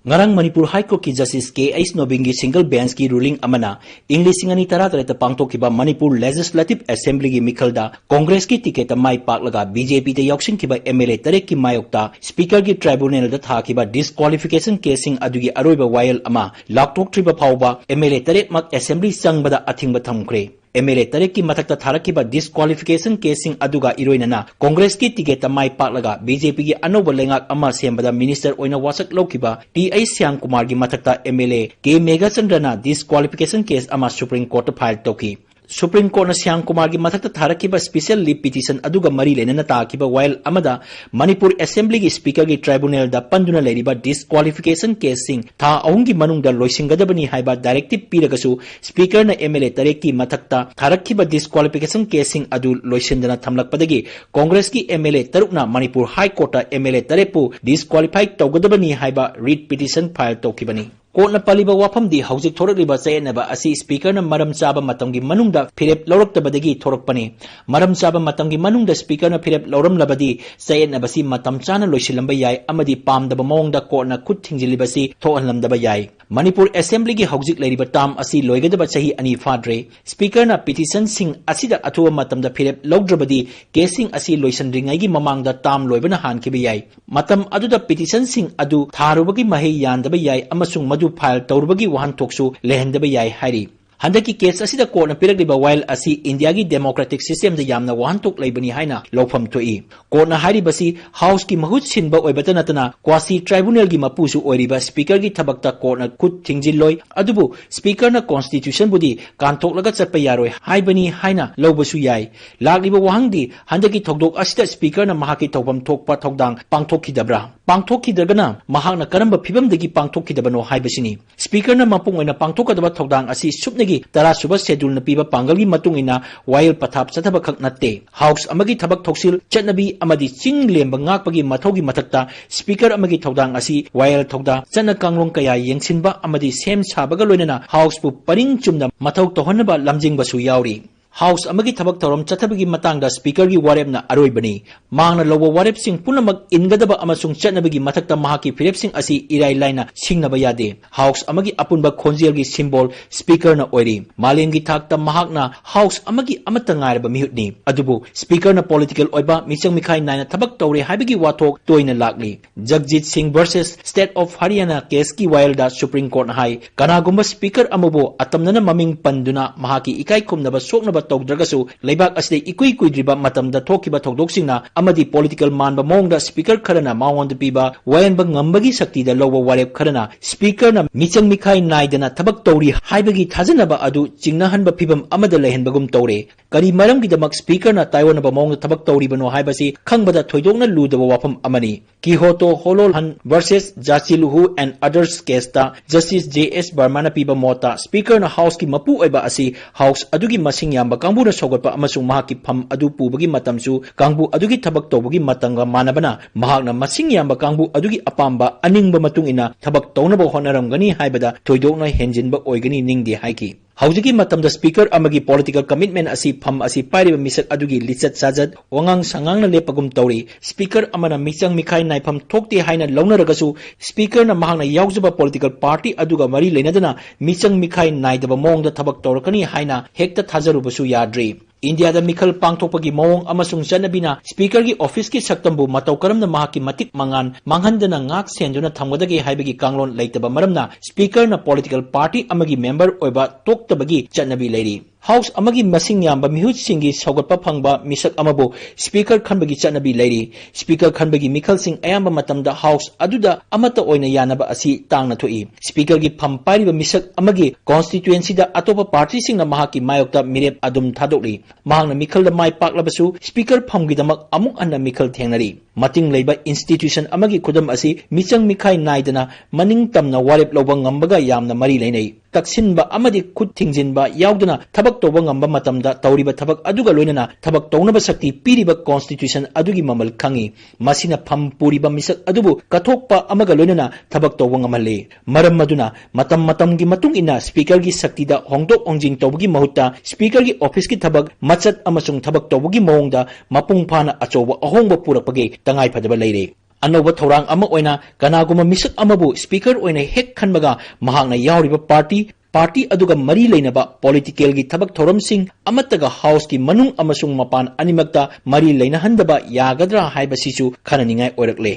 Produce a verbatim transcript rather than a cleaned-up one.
ꯉꯔꯥꯡ Manipur High Courtꯀꯤ Justice K H ꯅꯣꯕꯤꯟꯒꯤ single benchꯀꯤ ruling ꯑꯃꯅ ꯏꯪ ꯂꯤꯁꯤꯡ ꯑꯅꯤ ꯇꯔꯥ ꯇꯔꯦꯠꯇ ꯄꯥꯡꯊꯣꯛꯈꯤꯕ ꯃꯅꯤꯄꯨꯔ Legislative Assemblyꯒꯤ ꯃꯤꯈꯜꯗ ꯀꯣꯡꯒ꯭ꯔꯦꯁꯀꯤ ticketꯇ ꯃꯥꯏ ꯄꯥꯛꯂꯒ BJPꯗ ꯌꯥꯎꯁꯤꯟꯈꯤꯕ MLA ꯇꯔꯦꯠꯀꯤ ꯃꯥꯌꯣꯛꯇ Speakerꯒꯤ tribunalꯗ ꯊꯥꯈꯤꯕ disqualification caseꯁꯤꯡ ꯑꯗꯨꯒꯤ ꯑꯔꯣꯏꯕ ꯋꯥꯌꯦꯜ ꯑꯃ ꯂꯥꯎꯊꯣꯛꯇ꯭ꯔꯤꯕ ꯐꯥꯎꯕ MLA ꯇꯔꯦꯠꯃꯛ Assembly ꯆꯪꯕꯗ ꯑꯊꯤꯡꯕ ꯊꯝꯈ꯭ꯔꯦ꯫ MLA ꯇꯔꯦꯠꯀꯤ ꯃꯊꯛꯇ ꯊꯥꯔꯛꯈꯤꯕ disqualification caseꯁꯤꯡ ꯑꯗꯨꯒ ꯏꯔꯣꯏꯅꯅ ꯀꯣꯡꯒ꯭ꯔꯦꯁꯀꯤ ticketꯇ ꯃꯥꯏ ꯄꯥꯛꯂꯒ BJPꯒꯤ ꯑꯅꯧꯕ ꯂꯩꯉꯥꯛ ꯑꯃ ꯁꯦꯝꯕꯗ minister ꯑꯣꯏꯅ ꯋꯥꯁꯛ ꯂꯧꯈꯤꯕ T I ꯁ꯭ꯌꯥꯝꯀꯨꯃꯥꯔꯒꯤ ꯃꯊꯛꯇ MLA K ꯃꯦꯘꯆꯟꯗ꯭ꯔꯅ disqualification case ꯑꯃ Supreme Courtꯇ file ꯇꯧꯈꯤ꯫ Supreme Courtꯅ ꯁ꯭ꯌꯥꯝꯀꯨꯃꯥꯔꯒꯤ ꯃꯊꯛꯇ ꯊꯥꯔꯛꯈꯤꯕ special leave petition ꯑꯗꯨꯒ ꯃꯔꯤ ꯂꯩꯅꯅ ꯇꯥꯈꯤꯕ ꯋꯥꯌꯦꯜ ꯑꯃꯗ ꯃꯅꯤꯄꯨꯔ Assemblyꯒꯤ Speakerꯒꯤ tribunalꯗ ꯄꯟꯗꯨꯅ ꯂꯩꯔꯤꯕ disqualification caseꯁꯤꯡ ꯊꯥ ꯑꯍꯨꯝꯒꯤ ꯃꯅꯨꯡꯗ ꯂꯣꯏꯁꯤꯟꯒꯗꯕꯅꯤ ꯍꯥꯏꯕ directive ꯄꯤꯔꯒꯁꯨ Speakerꯅ MLA ꯇꯔꯦꯠꯀꯤ ꯃꯊꯛꯇ ꯊꯥꯔꯛꯈꯤꯕ disqualification caseꯁꯤꯡ ꯑꯗꯨ ꯂꯣꯏꯁꯤꯟꯗꯅ ꯊꯝꯂꯛꯄꯗꯒꯤ ꯀꯣꯡꯒ꯭ꯔꯦꯁꯀꯤ MLA ꯇꯔꯨꯛꯅ Manipur High Courtꯇ MLA ꯇꯔꯦꯠꯄꯨ disqualify ꯇꯧꯒꯗꯕꯅꯤ ꯍꯥꯏꯕ writ petition file ꯇꯧꯈꯤꯕꯅꯤ꯫ Courtꯅ ꯄꯜꯂꯤꯕ ꯋꯥꯐꯝꯗꯤ ꯍꯧꯖꯤꯛ ꯊꯣꯔꯛꯂꯤꯕ ꯆꯌꯦꯠꯅꯕ ꯑꯁꯤ Speakerꯅ ꯃꯔꯝ ꯆꯥꯕ ꯃꯇꯝꯒꯤ ꯃꯅꯨꯡꯗ ꯐꯤꯔꯦꯞ ꯂꯧꯔꯛꯇꯕꯗꯒꯤ ꯊꯣꯔꯛꯄꯅꯤ꯫ ꯃꯔꯝ ꯆꯥꯕ ꯃꯇꯝꯒꯤ ꯃꯅꯨꯡꯗ Speakerꯅ ꯐꯤꯔꯦꯞ ꯂꯧꯔꯝꯂꯕꯗꯤ ꯆꯌꯦꯠꯅꯕꯁꯤ ꯃꯇꯝ ꯆꯥꯅ ꯂꯣꯏꯁꯤꯜꯂꯝꯕ ꯌꯥꯏ ꯑꯃꯗꯤ ꯄꯥꯝꯗꯕ ꯃꯑꯣꯡꯗ courtꯅ ꯈꯨꯠ ꯊꯤꯡꯖꯤꯜꯂꯤꯕꯁꯤ ꯊꯣꯛꯍꯜꯂꯝꯗꯕ ꯌꯥꯏ꯫ ꯃꯅꯤꯄꯨꯔ Assemblyꯒꯤ ꯍꯧꯖꯤꯛ ꯂꯩꯔꯤꯕ term ꯑꯁꯤ ꯂꯣꯏꯒꯗꯕ ꯆꯍꯤ ꯑꯅꯤ ꯐꯥꯗ꯭ꯔꯦ꯫ Speakerꯅ petitionꯁꯤꯡ ꯑꯁꯤꯗ ꯑꯊꯨꯕ ꯃꯇꯝꯗ ꯐꯤꯔꯦꯞ ꯂꯧꯗ꯭ꯔꯕꯗꯤ caseꯁꯤꯡ ꯑꯁꯤ ꯂꯣꯏꯁꯤꯟꯗ꯭ꯔꯤꯉꯩꯒꯤ ꯃꯃꯥꯡꯗ term ꯂꯣꯏꯕꯅ ꯍꯥꯟꯈꯤꯕ ꯌꯥꯏ꯫ ꯃꯇꯝ ꯑꯗꯨꯗ petitionꯁꯤꯡ ꯑꯗꯨ ꯊꯥꯔꯨꯕꯒꯤ ꯃꯍꯩ ꯌꯥꯟꯗꯕ ꯌꯥꯏ ꯑꯃꯁꯨꯡ ꯃꯗꯨ file ꯇꯧꯔꯨꯕꯒꯤ ꯋꯥꯍꯟꯊꯣꯛꯁꯨ ꯂꯩꯍꯟꯗꯕ ꯌꯥꯏ ꯍꯥꯏꯔꯤ꯫ ꯍꯟꯗꯛꯀꯤ case ꯑꯁꯤꯗ courtꯅ ꯄꯤꯔꯛꯂꯤꯕ ꯋꯥꯌꯦꯜ ꯑꯁꯤ Indiaꯒꯤ democratic systemꯗ ꯌꯥꯝꯅ ꯋꯥꯍꯟꯊꯣꯛ ꯂꯩꯕꯅꯤ ꯍꯥꯏꯅ ꯂꯧꯐꯝ ꯊꯣꯛꯏ꯫ Courtꯅ ꯍꯥꯏꯔꯤꯕꯁꯤ Houseꯀꯤ ꯃꯍꯨꯠ ꯁꯤꯟꯕ ꯑꯣꯏꯕꯇ ꯅꯠꯇꯅ quasi tribunalꯒꯤ ꯃꯄꯨꯁꯨ ꯑꯣꯏꯔꯤꯕ Speakerꯒꯤ ꯊꯕꯛꯇ courtꯅ ꯈꯨꯠ ꯊꯤꯡꯖꯤꯜꯂꯣꯏ, ꯑꯗꯨꯕꯨ Speakerꯅ Constitutionꯕꯨꯗꯤ ꯀꯥꯟꯊꯣꯛꯂꯒ ꯆꯠꯄ ꯌꯥꯔꯣꯏ ꯍꯥꯏꯕꯅꯤ ꯍꯥꯏꯅ ꯂꯧꯕꯁꯨ ꯌꯥꯏ꯫ ꯂꯥꯛꯂꯤꯕ ꯋꯥꯍꯪꯗꯤ ꯍꯟꯗꯛꯀꯤ ꯊꯧꯗꯣꯛ ꯑꯁꯤꯗ Speakerꯅ ꯃꯍꯥꯛꯀꯤ ꯇꯧꯐꯝ ꯊꯣꯛꯄ ꯊꯧꯗꯥꯡ ꯄꯥꯡꯊꯣꯛꯈꯤꯗꯕ꯭ꯔꯥ? ꯄꯥꯡꯊꯣꯛꯈꯤꯗ꯭ꯔꯒꯅ ꯃꯍꯥꯛꯅ ꯀꯔꯝꯕ ꯐꯤꯚꯝꯗꯒꯤ ꯄꯥꯡꯊꯣꯛꯈꯤꯗꯕꯅꯣ ꯍꯥꯏꯕꯁꯤꯅꯤ꯫ Speakerꯅ ꯃꯄꯨꯡ ꯑꯣꯏꯅ ꯄꯥꯡꯊꯣꯛꯀꯗꯕ ꯊꯧꯗꯥꯡ ꯑꯁꯤ ꯁꯨꯞꯅꯒꯤ ꯇꯔꯥꯁꯨꯕ scheduleꯅ ꯄꯤꯕ ꯄꯥꯡꯒꯜꯒꯤ ꯃꯇꯨꯡ ꯏꯟꯅ ꯋꯥꯌꯦꯜ ꯄꯊꯥꯞ ꯆꯠꯊꯕ ꯈꯛ ꯅꯠꯇꯦ꯫ House ꯑꯃꯒꯤ ꯊꯕꯛ ꯊꯧꯁꯤꯜ, ꯆꯠꯅꯕꯤ ꯑꯃꯗꯤ ꯆꯤꯡ ꯂꯦꯝꯕ ꯉꯥꯛꯄꯒꯤ ꯃꯊꯧꯒꯤ ꯃꯊꯛꯇ Speaker ꯑꯃꯒꯤ ꯊꯧꯗꯥꯡ ꯑꯁꯤ ꯋꯥꯌꯦꯜ ꯊꯧꯗꯥ, ꯆꯠꯅ ꯀꯥꯡꯂꯣꯟ ꯀꯌꯥ ꯌꯦꯡꯁꯤꯟꯕ ꯑꯃꯗꯤ ꯁꯦꯝ ꯁꯥꯕꯒ ꯂꯣꯏꯅꯅ Houseꯄꯨ ꯄꯔꯤꯡ ꯆꯨꯝꯅ ꯃꯊꯧ ꯇꯧꯍꯟꯅꯕ ꯂꯝꯖꯤꯡꯕꯁꯨ ꯌꯥꯎꯔꯤ꯫ House ꯑꯃꯒꯤ ꯊꯕꯛ ꯊꯧꯔꯝ ꯆꯠꯊꯕꯒꯤ ꯃꯇꯥꯡꯗ Speakerꯒꯤ ꯋꯥꯔꯦꯞꯅ ꯑꯔꯣꯏꯕꯅꯤ꯫ ꯃꯍꯥꯛꯅ ꯂꯧꯕ ꯋꯥꯔꯦꯞꯁꯤꯡ ꯄꯨꯝꯅꯃꯛ ꯏꯟꯒꯗꯕ ꯑꯃꯁꯨꯡ ꯆꯠꯅꯕꯒꯤ ꯃꯊꯛꯇ ꯃꯍꯥꯛꯀꯤ ꯐꯤꯔꯦꯞꯁꯤꯡ ꯑꯁꯤ ꯏꯔꯥꯏ ꯂꯥꯏꯅ ꯁꯤꯡꯅꯕ ꯌꯥꯗꯦ꯫ House ꯑꯃꯒꯤ ꯑꯄꯨꯟꯕ ꯈꯣꯟꯖꯦꯜꯒꯤ symbol Speakerꯅ ꯑꯣꯏꯔꯤ꯫ ꯃꯥꯂꯦꯝꯒꯤ ꯊꯥꯛꯇ ꯃꯍꯥꯛꯅ House ꯑꯃꯒꯤ ꯑꯃꯠꯇ ꯉꯥꯏꯔꯕ ꯃꯤꯍꯨꯠꯅꯤ꯫ ꯑꯗꯨꯕꯨ Speakerꯅ political ꯑꯣꯏꯕ, ꯃꯤꯆꯪ ꯃꯤꯈꯥꯏ ꯅꯥꯏꯅ ꯊꯕꯛ ꯇꯧꯔꯦ ꯍꯥꯏꯕꯒꯤ ꯋꯥꯊꯣꯛ ꯇꯣꯏꯅ ꯂꯥꯛꯂꯤ꯫ Jagjit Singh versus State of Haryana caseꯀꯤ ꯋꯥꯌꯦꯜꯗ Supreme Courtꯅ ꯍꯥꯏ, ꯀꯅꯥꯒꯨꯝꯕ Speaker ꯑꯃꯕꯨ ꯑꯇꯝꯅꯅ ꯃꯃꯤꯡ ꯄꯟꯗꯨꯅ ꯃꯍꯥꯛꯀꯤ ꯏꯀꯥꯏ ꯈꯨꯝꯅꯕ ꯁꯣꯛꯅꯕ ꯇꯧꯗ꯭ꯔꯒꯁꯨ, ꯂꯩꯕꯥꯛ ꯑꯁꯤꯗ ꯏꯀꯨꯏ ꯀꯨꯏꯗ꯭ꯔꯤꯕ ꯃꯇꯝꯗ ꯊꯣꯛꯈꯤꯕ ꯊꯧꯗꯣꯛꯁꯤꯡꯅ ꯑꯃꯗꯤ political ꯃꯥꯟꯕ ꯃꯑꯣꯡꯗ Speaker ꯈꯔꯅ ꯃꯉꯣꯟꯗ ꯄꯤꯕ ꯋꯥꯌꯦꯟꯕ ꯉꯝꯕꯒꯤ ꯁꯛꯇꯤꯗ ꯂꯧꯕ ꯋꯥꯔꯦꯞ ꯈꯔꯅ Speakerꯅ ꯃꯤꯆꯪ ꯃꯤꯈꯥꯏ ꯅꯥꯏꯗꯅ ꯊꯕꯛ ꯇꯧꯔꯤ ꯍꯥꯏꯕꯒꯤ ꯊꯥꯖꯅꯕ ꯑꯗꯨ ꯆꯤꯡꯅꯍꯟꯕ ꯐꯤꯚꯝ ꯑꯃꯗ ꯂꯩꯍꯟꯕꯒꯨꯝ ꯇꯧꯔꯦ꯫ ꯀꯔꯤ ꯃꯔꯝꯒꯤꯗꯃꯛ Speakerꯅ ꯇꯥꯏꯑꯣꯟꯅꯕ ꯃꯑꯣꯡꯗ ꯊꯕꯛ ꯇꯧꯔꯤꯕꯅꯣ ꯍꯥꯏꯕꯁꯤ ꯈꯪꯕꯗ ꯊꯣꯏꯗꯣꯛꯅ ꯂꯨꯗꯕ ꯋꯥꯐꯝ ꯑꯃꯅꯤ꯫ Kihoto Holohan versus Jachiluhu and Others caseꯇ Justice J S Vermaꯅ ꯄꯤꯕ ꯃꯣꯠꯇ, Speakerꯅ Houseꯀꯤ ꯃꯄꯨ ꯑꯣꯏꯕ ꯑꯁꯤ House ꯑꯗꯨꯒꯤ ꯃꯁꯤꯡ ꯌꯥꯝꯕ ꯀꯥꯡꯕꯨꯅ ꯁꯧꯒꯠꯄ ꯑꯃꯁꯨꯡ ꯃꯍꯥꯛꯀꯤ ꯐꯝ ꯑꯗꯨ ꯄꯨꯕꯒꯤ ꯃꯇꯝꯁꯨ ꯀꯥꯡꯕꯨ ꯑꯗꯨꯒꯤ ꯊꯕꯛ ꯇꯧꯕꯒꯤ ꯃꯇꯝꯒ ꯃꯥꯟꯅꯕꯅ, ꯃꯍꯥꯛꯅ ꯃꯁꯤꯡ ꯌꯥꯝꯕ ꯀꯥꯡꯕꯨ ꯑꯗꯨꯒꯤ ꯑꯄꯥꯝꯕ, ꯑꯅꯤꯡꯕ ꯃꯇꯨꯡ ꯏꯟꯅ ꯊꯕꯛ ꯇꯧꯅꯕ ꯍꯣꯠꯅꯔꯝꯒꯅꯤ ꯍꯥꯏꯕꯗ ꯊꯣꯏꯗꯣꯛꯅ ꯍꯦꯟꯖꯤꯟꯕ ꯑꯣꯏꯒꯅꯤ ꯅꯤꯡꯗꯦ ꯍꯥꯏꯈꯤ꯫ ꯍꯧꯖꯤꯛꯀꯤ ꯃꯇꯝꯗ Speaker ꯑꯃꯒꯤ political commitment ꯑꯁꯤ ꯐꯝ ꯑꯁꯤ ꯄꯥꯏꯔꯤꯕ ꯃꯤꯁꯛ ꯑꯗꯨꯒꯤ ꯂꯤꯆꯠ ꯁꯥꯖꯠ, ꯋꯥꯉꯥꯡ ꯁꯉꯥꯡꯅ ꯂꯦꯞꯄꯒꯨꯝ ꯇꯧꯔꯤ꯫ Speaker ꯑꯃꯅ ꯃꯤꯆꯪ ꯃꯤꯈꯥꯏ ꯅꯥꯏꯐꯝ ꯊꯣꯛꯇꯦ ꯍꯥꯏꯅ ꯂꯧꯅꯔꯒꯁꯨ, Speakerꯅ ꯃꯍꯥꯛꯅ ꯌꯥꯎꯖꯕ political party ꯑꯗꯨꯒ ꯃꯔꯤ ꯂꯩꯅꯗꯅ ꯃꯤꯆꯪ ꯃꯤꯈꯥꯏ ꯅꯥꯏꯗꯕ ꯃꯑꯣꯡꯗ ꯊꯕꯛ ꯇꯧꯔꯛꯀꯅꯤ ꯍꯥꯏꯅ ꯍꯦꯛꯇ ꯊꯥꯖꯔꯨꯕꯁꯨ ꯌꯥꯗ꯭ꯔꯤ꯫ ꯏꯟꯗꯤꯌꯥꯗ ꯃꯤꯈꯜ ꯄꯥꯡꯊꯣꯛꯄꯒꯤ ꯃꯑꯣꯡ ꯑꯃꯁꯨꯡ ꯆꯠꯅꯕꯤꯅ Speakerꯒꯤ officeꯀꯤ ꯁꯛꯇꯝꯕꯨ ꯃꯇꯧ ꯀꯔꯝꯅ ꯃꯍꯥꯛꯀꯤ ꯃꯇꯤꯛ ꯃꯉꯥꯟ ꯃꯥꯡꯍꯟꯗꯅ ꯉꯥꯛ ꯁꯦꯟꯗꯨꯅ ꯊꯝꯒꯗꯒꯦ ꯍꯥꯏꯕꯒꯤ ꯀꯥꯡꯂꯣꯟ ꯂꯩꯇꯕ ꯃꯔꯝꯅ, Speakerꯅ political party ꯑꯃꯒꯤ member ꯑꯣꯏꯕ ꯇꯣꯛꯇꯕꯒꯤ ꯆꯠꯅꯕꯤ ꯂꯩꯔꯤ꯫ House ꯑꯃꯒꯤ ꯃꯁꯤꯡ ꯌꯥꯝꯕ ꯃꯤꯍꯨꯠꯁꯤꯡꯒꯤ ꯁꯧꯒꯠꯄ ꯐꯪꯕ ꯃꯤꯁꯛ ꯑꯃꯕꯨ Speaker ꯈꯟꯕꯒꯤ ꯆꯠꯅꯕꯤ ꯂꯩꯔꯤ꯫ Speaker ꯈꯟꯕꯒꯤ ꯃꯤꯈꯜꯁꯤꯡ ꯑꯌꯥꯝꯕ ꯃꯇꯝꯗ House ꯑꯗꯨꯗ ꯑꯃꯠꯇ ꯑꯣꯏꯅ ꯌꯥꯅꯕ ꯑꯁꯤ ꯇꯥꯡꯅ ꯊꯣꯛꯏ꯫ Speakerꯒꯤ ꯐꯝ ꯄꯥꯏꯔꯤꯕ ꯃꯤꯁꯛ ꯑꯃꯒꯤ constituencyꯗ ꯑꯇꯣꯞꯄ partyꯁꯤꯡꯅ ꯃꯍꯥꯛꯀꯤ ꯃꯥꯌꯣꯛꯇ ꯃꯤꯔꯦꯞ ꯑꯗꯨꯝ ꯊꯥꯗꯣꯛꯂꯤ꯫ ꯃꯍꯥꯛꯅ ꯃꯤꯈꯜꯗ ꯃꯥꯏ ꯄꯥꯛꯂꯕꯁꯨ, Speaker ꯐꯝꯒꯤꯗꯃꯛ ꯑꯃꯨꯛ ꯍꯟꯅ ꯃꯤꯈꯜ ꯊꯦꯡꯅꯔꯤ꯫ ꯃꯇꯤꯡ ꯂꯩꯕ institution ꯑꯃꯒꯤ ꯈꯨꯗꯝ ꯑꯁꯤ ꯃꯤꯆꯪ ꯃꯤꯈꯥꯏ ꯅꯥꯏꯗꯅ ꯃꯅꯤꯡ ꯇꯝꯅ ꯋꯥꯔꯦꯞ ꯂꯧꯕ ꯉꯝꯕꯒ ꯌꯥꯝꯅ ꯃꯔꯤ ꯂꯩꯅꯩ꯫ ꯇꯛꯁꯤꯟꯕ ꯑꯃꯗꯤ ꯈꯨꯠ ꯊꯤꯡꯖꯤꯟꯕ ꯌꯥꯎꯗꯅ ꯊꯕꯛ ꯇꯧꯕ ꯉꯝꯕ ꯃꯇꯝꯗ ꯇꯧꯔꯤꯕ ꯊꯕꯛ ꯑꯗꯨꯒ ꯂꯣꯏꯅꯅ ꯊꯕꯛ ꯇꯧꯅꯕ ꯁꯛꯇꯤ ꯄꯤꯔꯤꯕ Constitution ꯑꯗꯨꯒꯤ ꯃꯃꯜ ꯈꯪꯏ꯫ ꯃꯁꯤꯅ ꯐꯝ ꯄꯨꯔꯤꯕ ꯃꯤꯁꯛ ꯑꯗꯨꯕꯨ ꯀꯠꯊꯣꯛꯄ ꯑꯃꯒ ꯂꯣꯏꯅꯅ ꯊꯕꯛ ꯇꯧꯕ ꯉꯝꯍꯜꯂꯤ꯫ ꯃꯔꯝ ꯑꯗꯨꯅ ꯃꯇꯝ ꯃꯇꯝꯒꯤ ꯃꯇꯨꯡ ꯏꯟꯅ Speakerꯒꯤ ꯁꯛꯇꯤꯗ ꯍꯣꯡꯗꯣꯛ ꯍꯣꯡꯖꯤꯟ ꯇꯧꯕꯒꯤ ꯃꯍꯨꯠꯇ Speakerꯒꯤ officeꯀꯤ ꯊꯕꯛ ꯃꯆꯠ ꯑꯃꯁꯨꯡ ꯊꯕꯛ ꯇꯧꯕꯒꯤ ꯃꯑꯣꯡꯗ ꯃꯄꯨꯡ ꯐꯥꯅ ꯑꯆꯧꯕ ꯑꯍꯣꯡꯕ ꯄꯨꯔꯛꯄꯒꯤ ꯇꯉꯥꯏꯐꯗꯕ ꯂꯩꯔꯦ꯫ ꯑꯅꯧꯕ ꯊꯧꯔꯥꯡ ꯑꯃ ꯑꯣꯏꯅ ꯀꯅꯥꯒꯨꯝꯕ ꯃꯤꯁꯛ ꯑꯃꯕꯨ Speaker ꯑꯣꯏꯅ ꯍꯦꯛ ꯈꯟꯕꯒ ꯃꯍꯥꯛꯅ ꯌꯥꯎꯔꯤꯕ party, party ꯑꯗꯨꯒ ꯃꯔꯤ ꯂꯩꯅꯕ politicalꯒꯤ ꯊꯕꯛ ꯊꯧꯔꯝꯁꯤꯡ ꯑꯃꯠꯇꯒ Houseꯀꯤ ꯃꯅꯨꯡ ꯑꯃꯁꯨꯡ ꯃꯄꯥꯟ ꯑꯅꯤꯃꯛꯇ ꯃꯔꯤ ꯂꯩꯅꯍꯟꯗꯕ ꯌꯥꯒꯗ꯭ꯔꯥ ꯍꯥꯏꯕꯁꯤꯁꯨ ꯈꯟꯅꯅꯤꯡꯉꯥꯏ ꯑꯣꯏꯔꯛꯂꯦ꯫